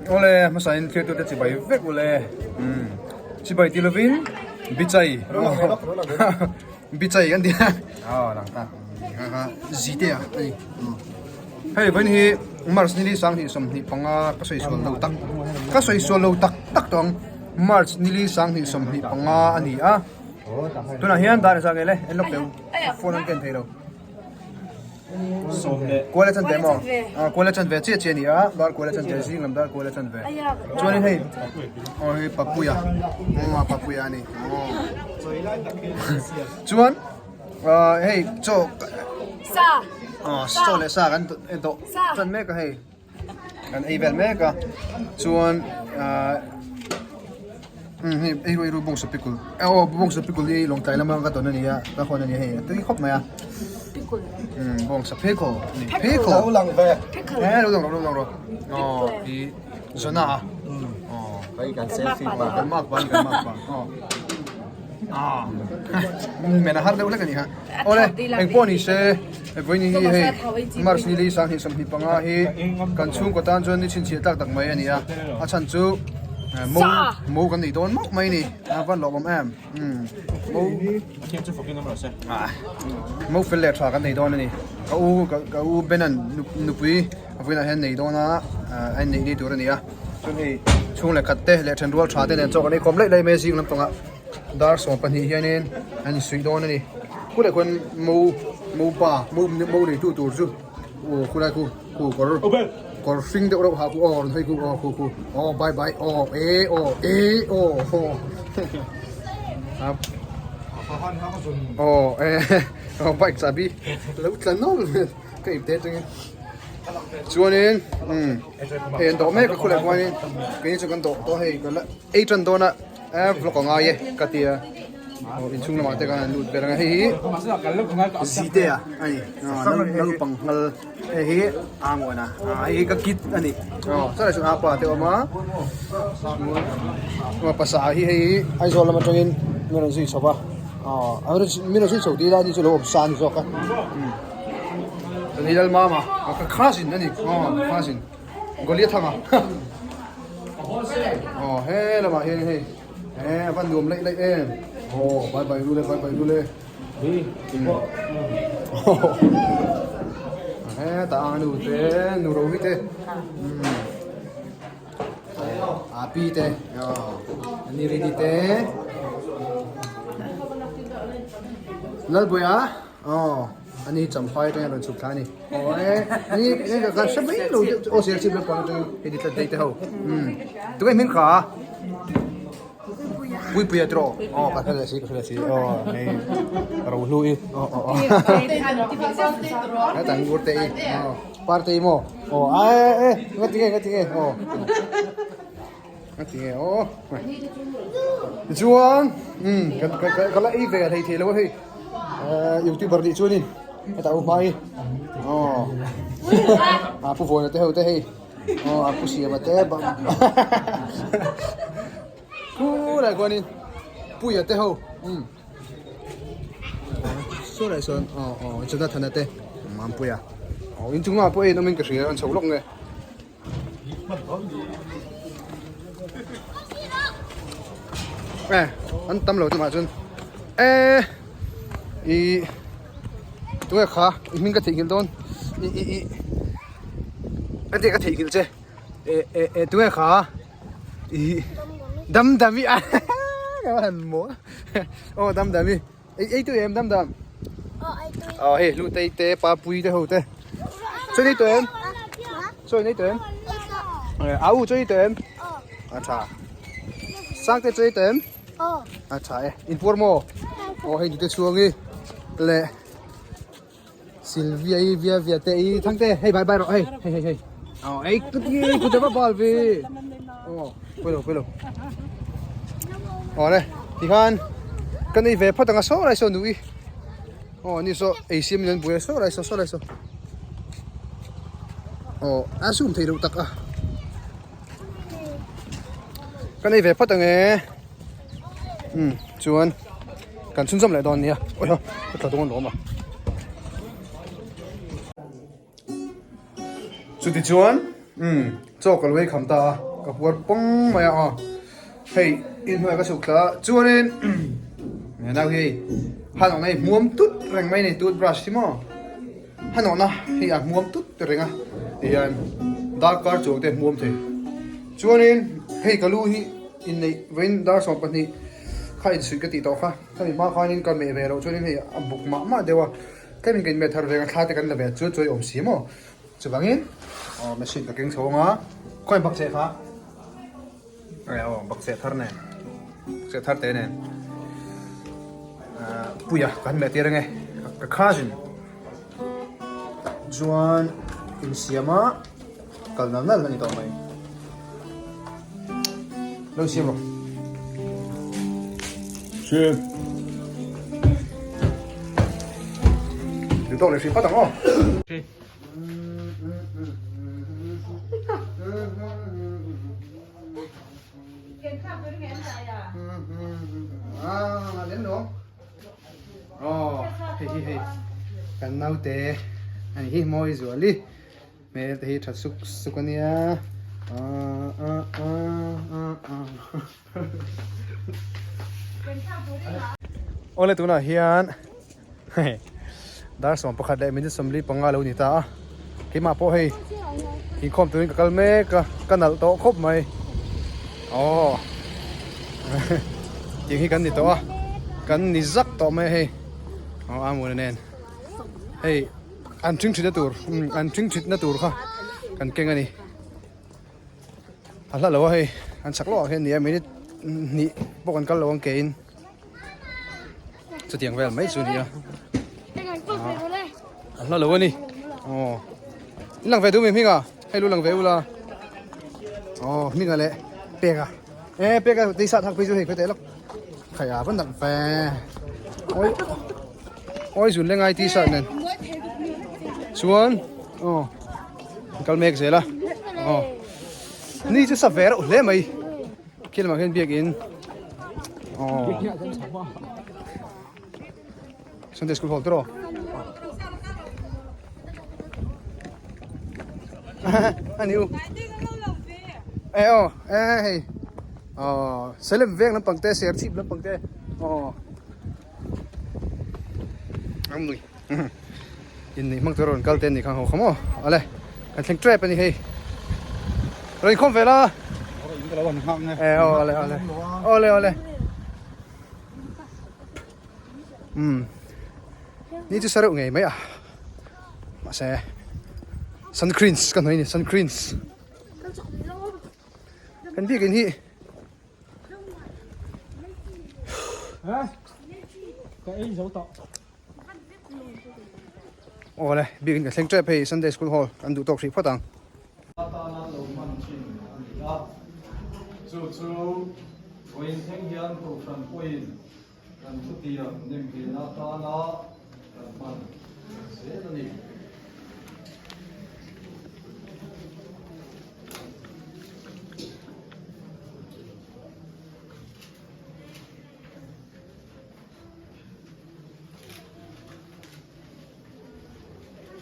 Awle hmasa in thlir tute chibai vek ule umm chibai ti lovin bichai bichai kan ti a aw lang ta kha zite a ani hei vawiin hi march nili sanghnih 25 ka sawi sual lo tak ka sawi sual lo tak tak tawh ang march nili sanghnih 25 ani a tunah hian dar engzah nge le en lawk teh u phone an ken thei lo. Kuala chan ve maw? Ah, kuala chan ve chiah chiah a ni a, dar kuala chan ve zing lam dar kuala chan ve. Chuanin hei, aw hei Papuia, aw Papuia a ni. Chuan, ah hei chaw, Sa. Aw chaw leh sa kan en tawh chan mek a hei. Kan ei vel mek a, chuan ah hei ei ru ei ru bawngsa pikul aw bawngsa pikul hi lawngtlai lama ka tawn a ni a ka hawn a ni hei a tui khawp mai a Pikul bawngsa pheikhawk a ni pheikhawk Lo lang ve eh lo lang rawh lo lang rawh aw i zawna a aw Hei kan selfie pa kan mark pa kan mark pa aw ah men a har deuh hlek a ni kha Awle, eng pawh ni se, vawiin hi hei March ni li 2025 hi kan chhungkaw tan chuan ni chhinchhiah tlak tak mai a ni a, a chhan chu mo mo kan nei dawn mauh mai a ni, a van lawmawm em, umm mo mo fel leh tha kan nei dawn a ni, ka u ka u Benan nupui vawiinah hian nei dawn a, a inneih ni tur a ni a, chuan hei chhung leh khat te leh thenrual tha te nen chaw kan ei khawm laih laih mai a zing lampangah. Dar 12 hianin an insuih dawn a ni. Khuleh khuan mo mo pa mo mo neitu tur chu aw khulai khu khu kawr kawr hring deuh reuh ha khu aw rawn hawi khu aw khu khu aw bye bye aw e aw e aw haw aw e aw bike chahbi lo tla nawlh ka ip te atangin chuanin umm hei an dawh mek a khuleh khuanin keini chu kan dawh tawh hei kan la ei tan dawn a. Eh vlog a ngai e ka tia aw inchhung lamah te khan an lut vel ang a hei hi zite a ani naupang nghal hei hi a muan a hei hi ka kid ani aw chuan chuan apa te a awm a chuan pasa hi hei hi Aizawl lam atangin min rawn zui chho va aw min rawn zui chho tih lai ni chu lo awm sa a ni zawk a chuan hi Lalmama ka cousin ani aw cousin. Goliath thanga aw he lamah hian hei he a van nuam laih laih em aw bye bye ru le bye bye ru le he ta ang nu te nu ro hi te a pi te ni ri ni te lalbuia Aw, ani champhai atangin a rawn chhuk thla a ni. Aw e, ni ni ka hre mai lo deuh chu aw sir chip lampang atangin hei ni tlat daih te ho. Umm, tunge hming kha? Puipuia tiraw? Aw ka hre leh si ka hre leh si aw hei rohlu i aw aw aw hetah ngur te i aw parte i maw aw a e e ngatinge ngatinge aw. A ti nge aw. Tichuan umm ka ka ka la ei ve hlei thei lo a hei eh youtuber nih chuanin heta u hmai aw a pu vawina te ho te hei aw a pu siama te khulai khuanin puia te ho umm saw lai sawn aw aw Jonathana te Mampuia aw inchungah pawh en awmin ka hria an chho lawk nge. Eh, an tam lo chungah chuan eh i tunge kha i hming ka theihnghilh dawn i i i ka tih ka theihnghilh che eh eh eh tunge kha i dam dam i a ka va han maw aw dam dam i Ei ei tui em dam dam? Aw ei tui. Aw hei lu tei te pa pui te ho te. Chaw nei tui em? Chaw nei tui em? A u chaw ei tui em? A tha. Sang te chaw ei tui em? A tha e. In puar maw? Aw hei ni te chhuang i le Sylvia i via via te i thang te hei bye bye rawh hei hei hei hei. Aw ei ku ti ku te va bal ve. Aw pawilo pawilo. Aw le tikhan kan ei ve phawt anga saw lai saw nui. Aw ni saw ei siam in an buai a saw lai saw saw lai saw. Aw a sum thei loh tak a. Kan ei ve phawt ange. Um chuan kan chhunzawm leh dawn nia awi ha ka tla dawn lawm a chuti chuan um chaw ka lo ei kham ta a. Ka huar pawng mai a aw. Hei inhnuai ka chhuk thla a chuanin nau hi hei hanawhna hi hmuam tut reng mai a ni toothbrush hi maw hanawhna hi a hmuam tut reng a tihian darkar chuang te a hmuam thei chuanin hei ka lu hi inneih vawiin dar 12 kha insuih ka tih tawh kha hemi hma khanin ka meh ve loh chuanin hei a buk mah mah deuh a tlemin ka inmeh thar ve ang a thla te kan la ve a chu chuai awm si maw chuvangin aw machine ka keng chho ang a khawi bak che kha. Hei aw bakcheh thar nen bakcheh thar te nen ahh puia kan meh tir ange ka cousin chuan insiam a kal nal nal a ni tawh mai lo insiam rawh. Sir. Duh tawk leh hrih phawt ang aw. Kan naute ani hi mawi zuali hmel te hi tha suk suk ania awle tunah hian Hei dar 11 leh minute 45 lo ni ta a keimah pawh hei inkhawm turin ka kal mek a ka nalh tawh khawp mai aw tiang hi kan ni tawh a kan ni zak tawh mai a hei aw a muna nen hei an ṭhing ṭhitna tur an ṭhing ṭhitna tur kha kan keng a ni a hla lo a hei an chak lawk ah hian ni a minute hnih pawh kan kal lo ang kein. Chutiang vel mai chu nia. A hla lo a ni. Aw. In lang ve duh mi hming a? Hei lu lang ve ula. Aw hming a leh pek a. E pek a tei sat hak phei chu hei khawih teh lawk. Khai a van nalh ve. Oi. Oi zun lengai t-shirt nen. Chuan aw kal mek zel a. Aw. Ni chu sa ve reuh hle mai. Khi lamah khian biakin aw Sunday school hall tiraw ani u e aw e hei aw selem veng lampang te serchhip lampang te aw ang nui inneih hmang tur a rawn kal te a nih kha ho kha maw awle kan thleng tep a ni hei rawn inkhawm ve la e aw awle awle awle awle um ni chu sa reuh ngei mai a mahse suncreens ka hnawih a ni suncreens kan biakin hi Awle biakin ka thleng tep hei Sunday school hall kan duh tawk hrih phawt ang. Atana lo hman thin a ni a, chu chu vawiin thleng hian Kohhran pawhin kan thutiam nemhena atana kan hman zel a ni.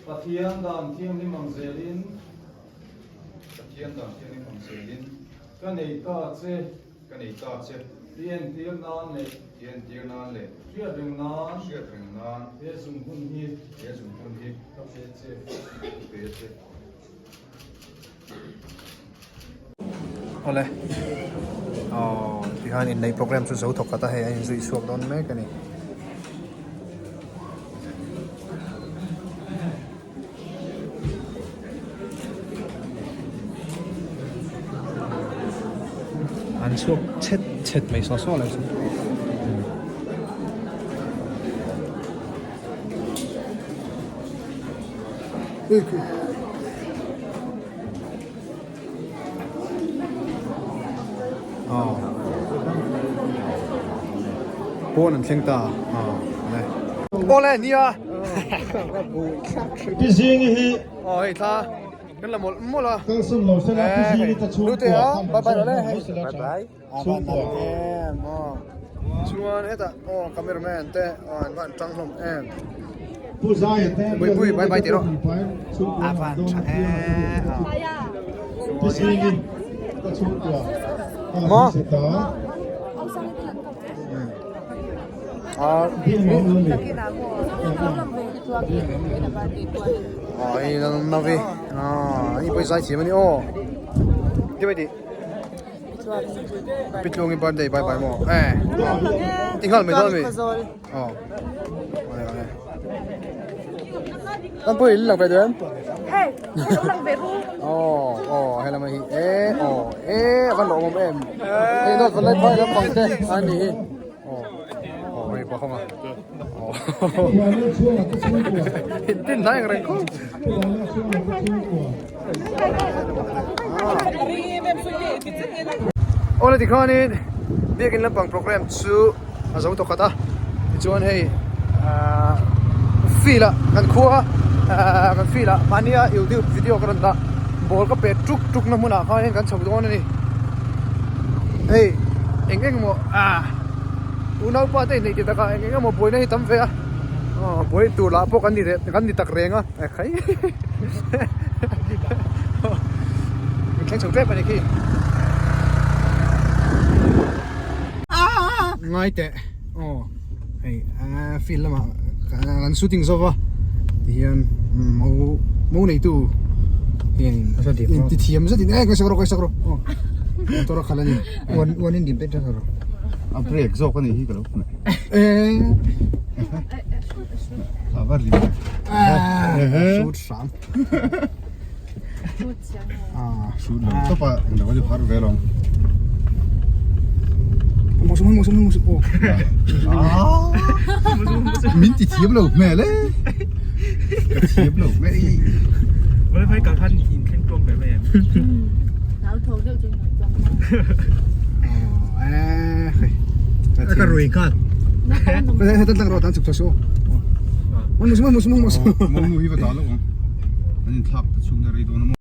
Pathian dan thianghlim ang zelin Pathian dan thianghlim ang zelin Ka nei ta che Ka nei ta che I entir nan leh I entir nan leh Hriat reng nan Hriat reng nan He zung hun hi He zung hun hi Ka pe che Ka pe che. Awle aww tihian inneih program chu zo thawk khat a hei a inzui chhuak dawn mek a ni. An chhuak chhet chhet mai saw saw lai chu. Pawn an thleng ta awle nia Pi Zingi hi aw hei thla kan la mawlh mawlh a kalsan lo sela Pi Zingi ta chhungkua Lute a bye bye rawh le hei bye bye chhungkua em aw chuan hetah aw cameraman te aw an va han tang hlawm em Pu Zaia te Pui pui bye bye tih rawh chhungkua a van tha em Pi Zingi. te chhungkua Maw? a ta. Ah, ai navi. Ah, i pawh zai thiam a ni aw. Ti mai tih. Pitlung i birthday bye bye maw. Eh. Ti nghal mai dawn mi. Aw. Kan pawh in lang ve duh em? Hey, lang ve ru. Aw, aw, helama hi. E, aw, e, a van lawmawm em. Hei dawt van lai phai lampang te a ni hi. Aw, aw, hei pa khawnga. Aw. Tin hnai ang reng khawp. Awle tikhanin biakin lampang program chu a zo tawkhat a tichuan hei ahh field ah kan khua ahh kan field ah mahnia youtube video ka rawn dah ball ka pet tuk tuk na hmunah khan kan chho dawn a ni hei eng eng emaw ahh unaupa te inneih tih takah eng eng emaw buaina hi tam ve a aw buai tur lah pawh kan ni reh kan ni tak reng a ekhai min thleng chho tep a ni khi. Ngai teh aw hei a field lamah kan shooting zo va tihian mo mo neitu hian in ti thiam zet in e ngaihsak rawh ngaihsak rawh aw motor a khalh a ni uan uan in dim pek tlat rawh a break zawk a nih hi ka lo hmu e a va ri shoot hram Shoot lo tawp a englo a ni phar ve lo. Min ti thiam lo hmel e. Ka thiam lo hmel e. Ka rui nghal. Mo nu hi va dah lo ang. An inthlak ta chhung na rei dawn a maw.